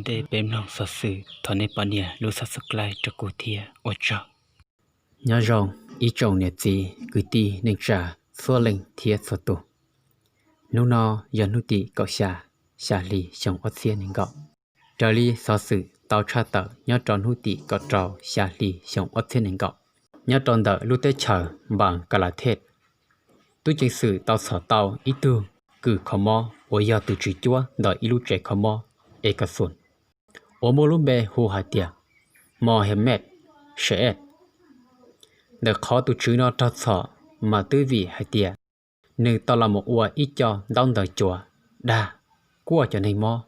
Tej peb mloog xov xwm thov nej pab nias lub subscribe rau kuv thiab, ua tsaug. Nyob zoo ib tsoom niam txiv kwv tij neej tsa txhua leej thiab txhua tus. Hnub no yog hnub tim kaum xya, xya hli xyoo ob txhiab nees nkaum. Raws li xov xwm tau tshaj tawm nyob rau hnub tim kaum rau, xya hli xyoo ob txhiab nees nkaum, nyob rau ntawm lub teb chaws Npas Kas Las Thej, tub ceev xwm tau txhom tau ib tug kws kho mob uas yog tus tswv cuab ntawm ib lub tsev kho mob Ekasum uas muaj lub npe hu hais tias Mohamed Saeed. Ntawm qhov tus tswv no raug txhom mas twb vim hais tias nws tau los mus ua ib co ntaub ntawv cuav dag kuaj cov neeg mob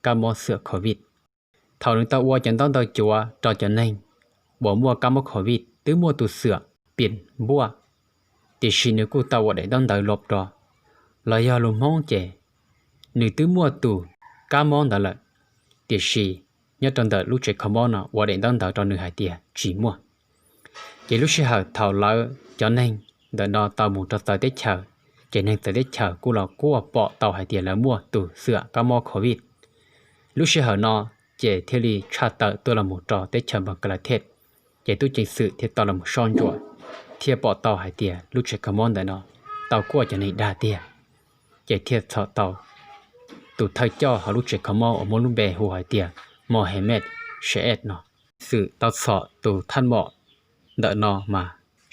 kab mob xwm covid. Thaum nws tau ua cov ntaub ntawv cuav rau cov neeg uas muaj kab mob covid twb muaj tus xwm pias npuaj, tiam sis nws kuj tau ua daim ntaub ntawv lov rau, los yog lus Hmoob ces nws twb muaj tus kab mob ntawd lawm, tiam sis nyob rau ntawm lub tsev kho mob no ua daim ntaub ntawv rau nws hais tias tsis muaj. Ces lub sij hawm thaum lawv cov neeg ntawm no tau mus rau txawv teb chaws, ces neeg txawv teb chaws kuj los kuaj pom tau hais tias lawv muaj tus xwm kab mob covid. Lub sij hawm no ces thiaj li tshaj tawm tuaj los mus rau teb chaws Npas Kas Las Thej, ces tub ceev xwm thiaj tau los mus soj ntsuam, thiaj pom tau hais tias lub tsev kho mob ntawm no tau kuaj cov neeg dag tiag, ces thiaj txhom tau tus thawj coj hauv lub tsev kho mob uas muaj lub npe hu hais tias Mohamed Saeed no. Xwm tau txhom tus thaj mom ntawm no mas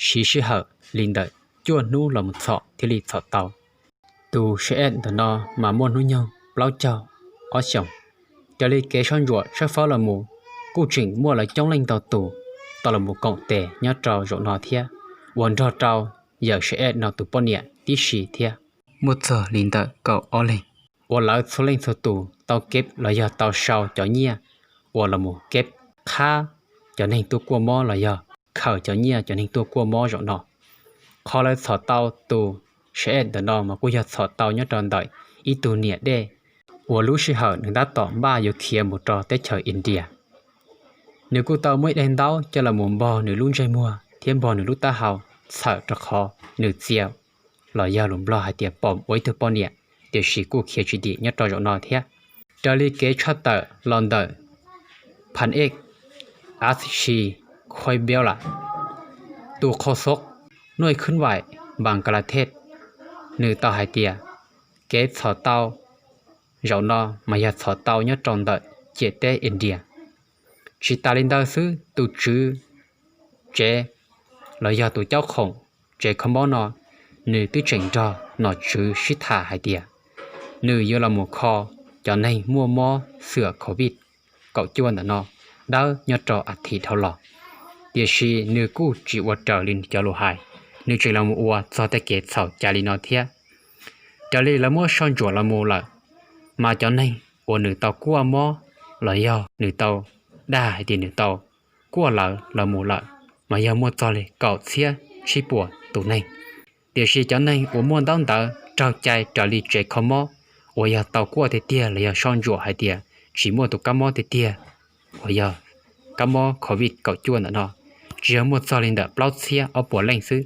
siv sij hawm li ntawm cuaj hnub los mus txhom thiaj li txhom tau. Tus Saeed ntawm no mas muaj hnub nyoog plaub caug ob xyoos. Raws li kev soj ntsuam tshawb fawb los mus, kuj tseem muaj lawv coob leej ntau tus tau los mus koom tes nyob rau zaum no thiab, uas nrog rau yawm Saeed no tus poj niam tib si thiab, muaj txog li ntawm kaum ob leeg, uas lawv txhua leej txhua tus tau kev los yog tau sau cov nyiaj uas los mus kev qhab cov neeg tuaj kuaj mob los yog khaws cov nyiaj cov neeg tuaj kuaj mob zaum no. Qhov lawv txhom tau tus Saeed ntawm no mas kuj yog txhom tau nyob rau ntawm ib tug niam dej uas lub sij hawm nws tab tom npaj yuav khiav mus rau teb chaws India. Nws kuj tau muaj ib daim ntaub coj los mus npog nws lub ntsej muag thiab npog nws lub taub hau, txhawm rau qhov nws txia los yog lus Nplog hais tias pom ua ib tug poj niam, tiam sis kuj khiav tsis dim nyob rau zaum no thiab. Raws li kev tshaj tawm los ntawm Phan Ek Ashi Khoibiaula, tus qhau xob nuj khwb vaim Npas Kas Las Thej, nws tau hais tias kev txhom tau zaum no mas yog txhom tau nyob rau ntawm ciam teb India. Tsis tas li ntawd xwb, tus tswv tsev los yog tus caub khoom tsev kho mob no, nws twb tseem nrog nom tswv sib tham hais tias nws yuav los mus kho cov neeg muaj mob xwm covid kaum cuaj ntawm no dawb nyob rau a thiv dhau los. Tiam sis nws kuj tsis ua raws li cov lus hais, nws tseem los mus ua txog tej kev txhaum cai li no thiab. Raws li lawv muab soj ntsuam los mus lawm, mas cov neeg uas nws tau kuaj mob los yog nws tau dag hais tias nws tau kuaj lawv los mus lawm, mas yog muaj txog li kaum txhiab tsib puas tus neeg. Tiam sis cov neeg uas muaj ntaub ntawv raug cai raws li tsev kho mob uas yog tau kuaj tiag tiag los yog soj ntsuam hais tias tsis muaj tus kab mob tiag tiag uas yog kab mob covid kaum cuaj ntawm no, tsis yog muaj txog li ntawm plaub txhiab ob puas leej xwb.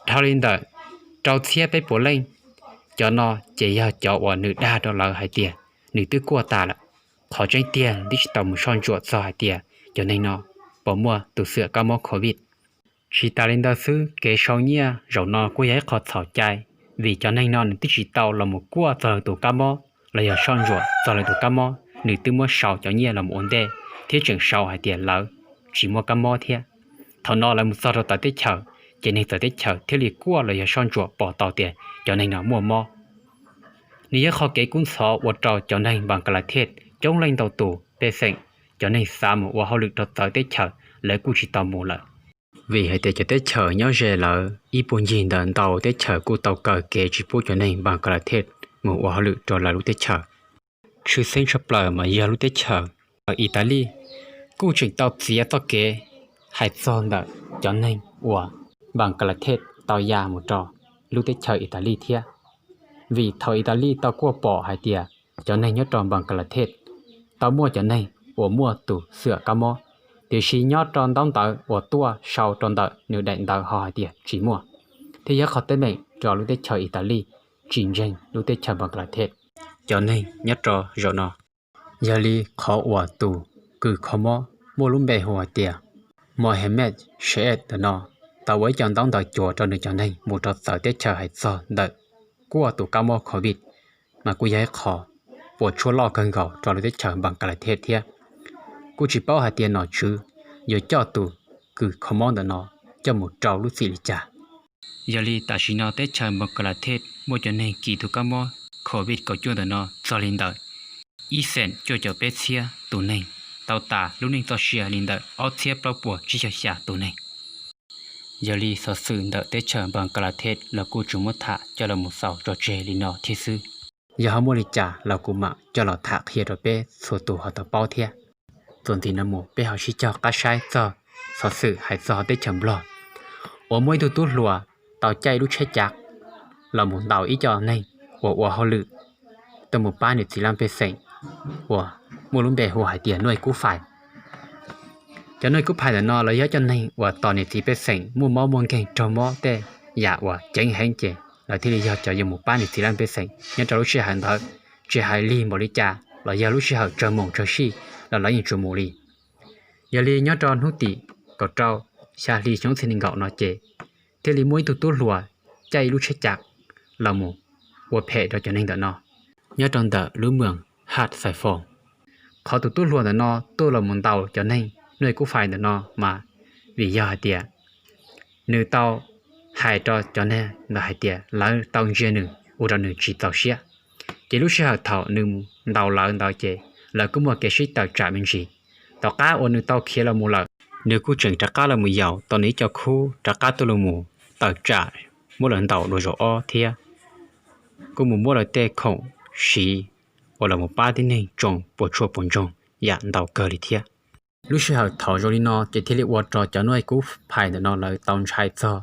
Dhau li ntawm rau txhiab peb puas leej, cov no ces yog cov uas nws dag rau lawv hais tias nws twb kuaj tas lawm. Qhov tseeb tiag twb tsis tau mus soj ntsuam txog hais tias cov neeg no puas muaj tus xwm kab mob covid. Tsis tas li ntawd xwb, kev sau nyiaj zaum no kuj yog ib qho txhaum cai, vim cov neeg no nws twb tsis tau los mus kuaj txog lawv tus kab mob los yog soj ntsuam txog lawv tus kab mob, nws twb muab sau cov nyiaj los mus ua ntej thiab tseem sau hais tias lawv tsis muaj kab mob thiab. Thaum no lawv mus txog rau txawv teb chaws, ces neeg txawv teb chaws thiaj li kuaj los yog soj ntsuam pom tau tias cov neeg no muaj mob. Nws yog qhov kev kub ntxhov ua rau cov neeg Npas Kas Las Thej coob leej ntau tus pej xeem, cov neeg xav mus ua hauj lwm rau txawv teb chaws lawv kuj tsis tau mus lawm, vim hais tias cov teb chaws nyob ze lawv ib puag ncig ntawd ntau teb chaws kuj tau kaw kev tsis pub cov neeg Npas Kas Las Thej mus ua hauj lwm rau lawv lub teb chaws. Tshwj xeeb tshaj plaws mas yog lub teb chaws Italis kuj tseem tau txiav txoj kev hais txog ntawm cov neeg uas Npas Kas Las Thej tau ya mus rau lub teb chaws Italis thiab, vim thaum Italis tau kuaj pom hais tias cov neeg nyob rau Npas Kas Las Thej tau muaj cov neeg uas muaj tus xwm kab mob, tiam sis nyob rau ntaub ntawv uas tuaj sau rau ntawm nws daim ntawv ho hais tias tsis muaj, thiab yog qhov teeb meem rau lub teb chaws Italis tsis ntseeg lub teb chaws Npas Kas Las Thej cov neeg nyob rau zaum no. Yog li qhov uas tus kws kho mob muaj lub npe hu hais tias Mohamed Sheikh ntawm no tau ua ib co ntaub ntawv cuav rau nws cov neeg mus rau txawv teb chaws hais txog ntawm kuaj tus kab mob covid, mas kuj yog ib qho puas tsuaj loj kawg nkaus rau lub teb chaws Bangladesh thiab. Kuj tsis paub hais tias nom tswv yuav coj tus kws kho mob ntawm no coj mus rau lub txim li cas. Yog li tam sim no teb chaws Bangladesh muaj cov neeg kis tus kab mob covid kaum cuaj ntawm no txog li ntawm ib xeem cuaj caum peb txhiab tus neeg, tau tas lub neej txoj sia li ntawm ob txhiab plaub puas tsib caug xya tus neeg. Yog li xov xwm ntawm teb chaws Bangladesh los kuj tsuas muab tham coj los mus xaus tso tseg li no thiab xwb. Yog ho muaj li cas los kuv mam coj los tham qhia rau peb txhua tus ho tau paub thiab. Txuas ntxiv no mus peb ho sib cog qab saib txog xov xwm hais txog teb chaws Nplog uas muaj ib tug tub hluas tau caij lub tsheb cav los mus ntaus ib co neeg uas ua hauj lwm tuaj mus pab niam txiv laj pej xeem uas muaj lub npe hu hais tias nuj kub phais. Cov nuj kub phais ntawm no lawv yog cov neeg uas tos niam txiv pej xeem muaj mob muaj nkeeg raug mob tej yam uas ceev heev ces lawv thiaj li yog cov yuav mus pab niam txiv laj pej xeem nyob rau lub sij hawm ntawd, tsis hais lig npaum li cas los yog lub sij hawm tsawg moos tsawg sij los lawv yeej tsuas mus li. Yog li nyob rau hnub tim kaum rau xya hli xyoo ob txhiab nees nkaum no ces thiaj li muaj ib tug tub hluas caij ib lub tsheb cav los mus ua phem rau cov neeg ntawm no nyob rau ntawm lub moos Haj Xais Foos. Qhov tus tub hluas ntawm no tuaj los mus ntaus cov neeg nuj kub phais ntawm no mas vim yog hais tias nws tau hais rau cov neeg ntawd hais tias lawv tau ntsia nws ua rau nws tsis txaus siab. Ces lub sij hawm thaum nws ntaus lawv ntawd ces lawv kuj muaj kev sib tawm tsam me ntsis. Tom qab uas nws tau khiav los mus lawm, nws kuj tseem rov qab los mus yaum tau nws ib co khub rov qab tuaj los mus tawm tsam muab lawv ntaus dua zaum ob thiab kuj mus muab lawv tej khoom siv uas los mus pab tib neeg tsoo puas tsuaj puas ntsoog yam ntau kawg li thiab. Lub sij hawm thaum zoo li no ces thiaj li ua rau cov nuj kub phais ntawm no lawv tau ntshai txog,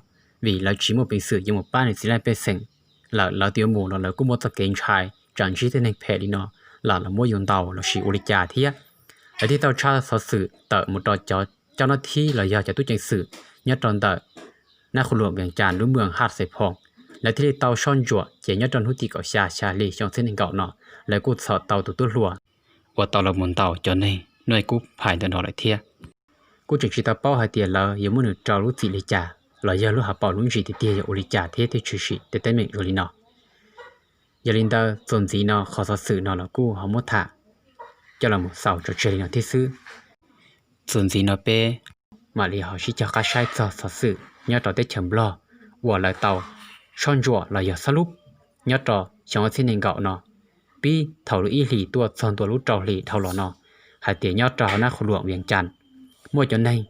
vim lawv tsis muaj peev xwm yuav mus pab niam txiv laj pej xeem lawm, lawv twb yuav mus los lawv kuj muaj txoj kev ntshai tsam ntsib tej neeg phem li no los lawv muab yus ntaus los sis ua li cas thiab. Lawv thiaj tau tshaj xov xwm tawm mus rau cov coj nab thib los yog cov tub ceev xwm nyob rau ntawm nab qhuas luam Vees Cas lub moos Haj Xais Foos. Lawv thiaj li tau soj ntsuam ces nyob rau hnub tim kaum xya xya hli xyoo ob txhiab nees nkaum no lawv kuj txhom tau tus tub hluas uas tau los mus ntaus cov neeg nuj kub phais ntawm no lawm thiab. Kuj tseem tsis tau paub hais tias lawv yuav muab nws rau lub txim li cas los yog lub hauv paus lub ntsis tiag tiag yog ua li cas thiab thiaj tshwm sim tej teeb meem zoo li no. Yog li ntawd txuas ntxiv no qhov xov xwm no los kuj ho muab tham coj los mus xaus tso tseg li no thiab xwb. Txuas ntxiv no peb mam li ho sib cog qab saib txog xov xwm nyob rau teb chaws Nplog uas lawv tau soj ntsuam los yog xob lub nyob rau xyoo ob txhiab nees nkaum no, pib thaum lub ib hlis tuaj txog ntua lub rau hlis dhau los no, hais tias nyob rau hauv nab qhuas luam Vees Cas muaj cov neeg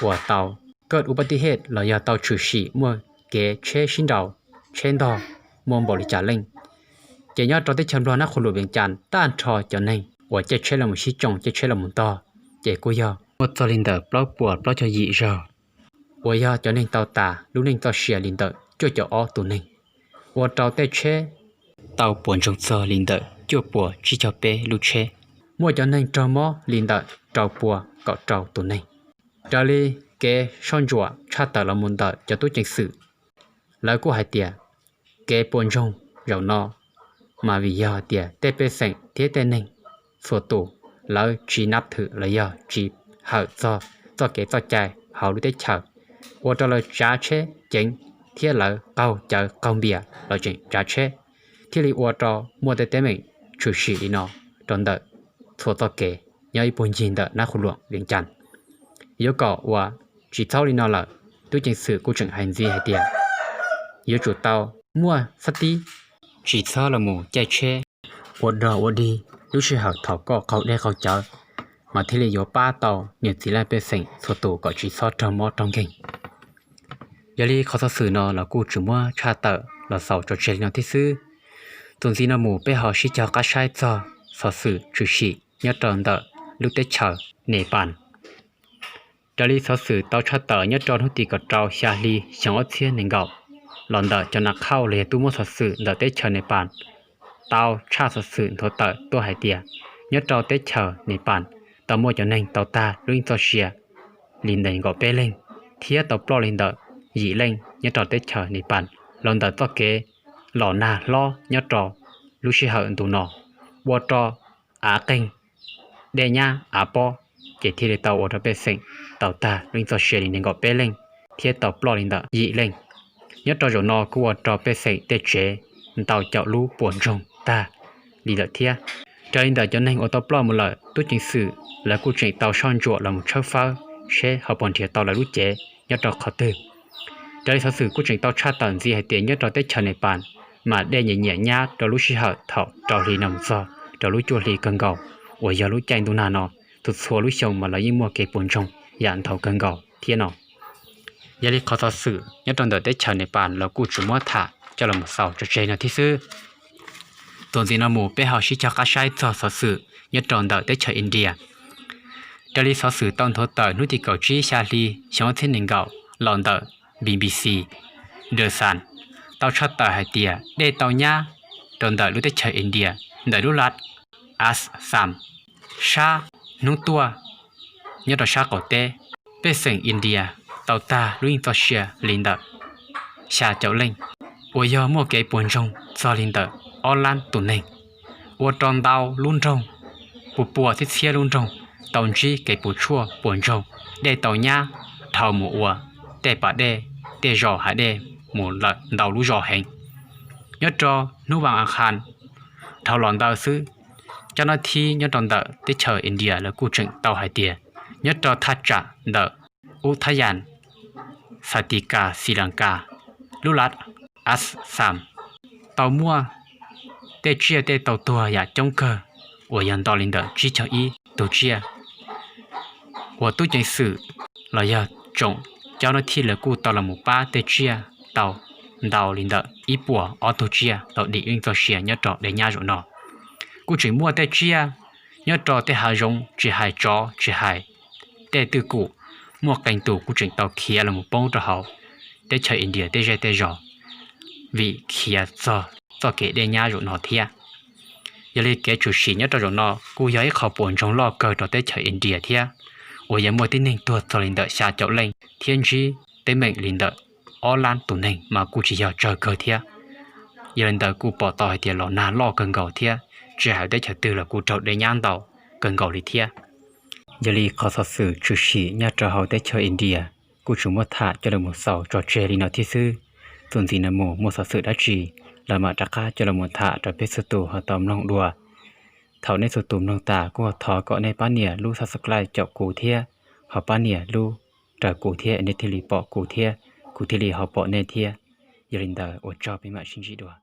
uas tau kaj ub pab tib hej los yog tau tshwm sim muaj kev tsheb sib nraus, tsheb ntog, muaj npaum li cas leej. Ces nyob rau teb chaws Nplog nab qhuas luam Vees Cas tag nrho cov neeg uas caij tsheb los mus sib tsoo, caij tsheb los mus ntog, ces kuj yog muaj txog li ntawm plaub puas plaub caug yim zaug, uas yog cov neeg tau tas lub neej txoj sia li ntawm cuaj caum ob tus neeg, ua rau tej tsheb tau puas ntsoog txog li ntawm cuaj puas tsib caug peb lub tsheb, muaj cov neeg raug mob li ntawm rau puas kaum rau tus neeg. Raws li kev soj ntsuam tshaj tawm los mus ntawm cov tub ceev xwm, lawv kuj hais tias kev puas ntsoog zaum no mas vim yog hais tias tej pej xeem thiab tej neeg txhua tus lawv tsis nab thwm los yog tsis hawm txog txoj kev txoj cai hauv lub teb chaws, ua rau lawv tsav tsheb ceev thiab lawv qaug cawv qaug npias los tseem tsav tsheb, thiaj li ua rau muaj tej teeb meem tshwm sim li no rau ntawm txhua txoj kev nyob ib puag ncig ntawm nab qhuas luam Vees Cas. Yuav kom uas tsis txhob li no lawm, tub ceev xwm kuj tseem hais ntxiv hais tias yuav tsum tau muaj sab tib, tsis txhob los mus caij tsheb ua dog ua dig lub sij hawm thaum koj qaug dej qaug cawv, mas thiaj li yuav pab tau niam txiv laj pej xeem txhua tus kom tsis txhob raug mob raug nkeeg. Yog li qhov xov xwm no los kuj tsuas muab tshaj tawm los xaus tso tseg li no thiab xwb. Txuas ntxiv no mus peb ho sib cog qab saib txog xov xwm tshwm sim nyob rau ntawm lub teb chaws Nepal. Raws li xov xwm tau tshaj tawm nyob rau hnub tim kaum rau xya hli xyoo ob txhiab nees nkaum los ntawm cov nas khauj los yog tub muab xov xwm ntawm teb chaws Nepal tau tshaj xov xwm nthuav tawm tuaj hais tias nyob rau teb chaws Nepal tau muaj cov neeg tau tag lub neej txoj sia li nees nkaum peb leeg, thiab tau ploj li ntawm yim leej nyob rau teb chaws Nepal los ntawm txoj kev los nag hlob nyob rau lub sij hawm ntu no, ua rau av qeeg dej nyab av pob, ces thiaj li tau ua rau pej xeem tau tag lub yeej txoj sia li nees nkaum peb leej, thiab tau ploj li ntawm yim leej. Nyob rau zaum no kuj ua rau pej xeem tej tsev ntau caum lub puas ntsoog tag li lawm thiab. Raws li ntawm cov neeg uas tau ploj mus lawm, tub ceev xwm lawv kuj tseem tau soj ntsuam los mus tshawb fawb seb ho puas nrhiav tau lawv lub cev nyob rau qhov twg. Raws li xov xwm kuj tseem tau tshaj tawm ntxiv hais tias nyob rau teb chaws Nepal mas dej nyiam nyiam nyab rau lub sij hawm thaum rau hli no mus txog rau lub cuaj hli kawg nkaus uas yog lub caij ntuj nag no, txhua txhua lub xyoo mas lawv yeej muaj kev puas ntsoog yam ntau kawg nkaus thiab no. Yog li qhov xov xwm nyob rau ntawm teb chaws Nepal los kuj tsuas muab tham coj los mus xaus tso tseg no thiab xwb. Txuas ntxiv no mus peb ho sib cog qab saib txog xov xwm nyob rau ntawm teb chaws India. Raws li xov xwm tau nthuav tawm hnub tim kaum tsib xya hli xyoo ob txhiab nees nkaum los ntawm B B C The Sun tau tshaj tawm hais tias dej tau nyab rau ntawm lub teb chaws India ntawm lub lat Assam sab hnub tuaj nyob rau sab qaum teb, pej xeem India tau tag lub yeej txoj sia li ntawm xya caum leej, uas yog muaj kev puas ntsoog txog li ntawm ob lab tus neeg, ua rau ntau lub nroog, pua pua txhiab txhiab lub nroog tau ntsib kev puas tsuaj puas ntsoog, dej tau nyab dhau mus ua tej pas dej, tej zos hais dej mus lawm ntau lub zos heev. Nyob rau hnub vas as khas dhau los ntawd xwb, cov nab thib nyob rau ntawm teb chaws India lawv kuj tseem tau hais tias nyob rau thaj tsam ntawm Utthayan Satika Sri Lanka, lub lat Assam tau muaj tej tsiaj tej tau tuag yam coob kawg uas yog nto li ntawm tsib caug ib tug tsiaj uas tub ceev xwm los yog tsoom cov nab thib lawv kuj tau los mus pab tej tsiaj tau ntau li ntawm ib puas ob tug tsiaj tau dim yeej txoj sia nyob rau dej nyab zaum no. Kuj tseem muaj tej tsiaj nyob rau tej hav zoov tsis hais tsov tsis hais tej twj kum, muaj qee tus kuj tseem tau khiav los mus poob rau hauv teb chaws India tej zej tej zos vim khiav txog txoj kev dej nyab zaum no thiab. Yog li kev tshwm sim nyob rau zaum no kuj yog ib qho puas ntsoog loj kawg rau teb chaws India thiab, uas yog muaj tib neeg tuag txog li ntawm xya caum leej thiab ntsib teeb meem li ntawm ob lab tus neeg mas kuj tsis yog tsawg kawg thiab. Yog li ntawd kuj pom tau hais tias los nag loj kawg nkaus thiab, tsis hais teb chaws twg los kuj raug dej nyab ntau kawg nkaus li thiab. Yog li qhov xov xwm tshwm sim nyob rau hauv teb chaws India kuj tsuas muab tham coj los mus xaus tso tseg li no thiab xwb. Txuas ntxiv no mus muaj xov xwm dab tsi, lawv mam rov qab coj los mus tham rau peb txhua tus ho tau mloog dua. Thaum nej txhua tus mloog tas kuj ho thov kom nej pab nias lub subscribe caum kuv thiab, ho pab nias lub raws kuv thiab nej thiaj li pom kuv thiab kuv thiaj li ho pom nej thiab. Yog li ntawd ua tsaug, peb mam sib ntsib dua.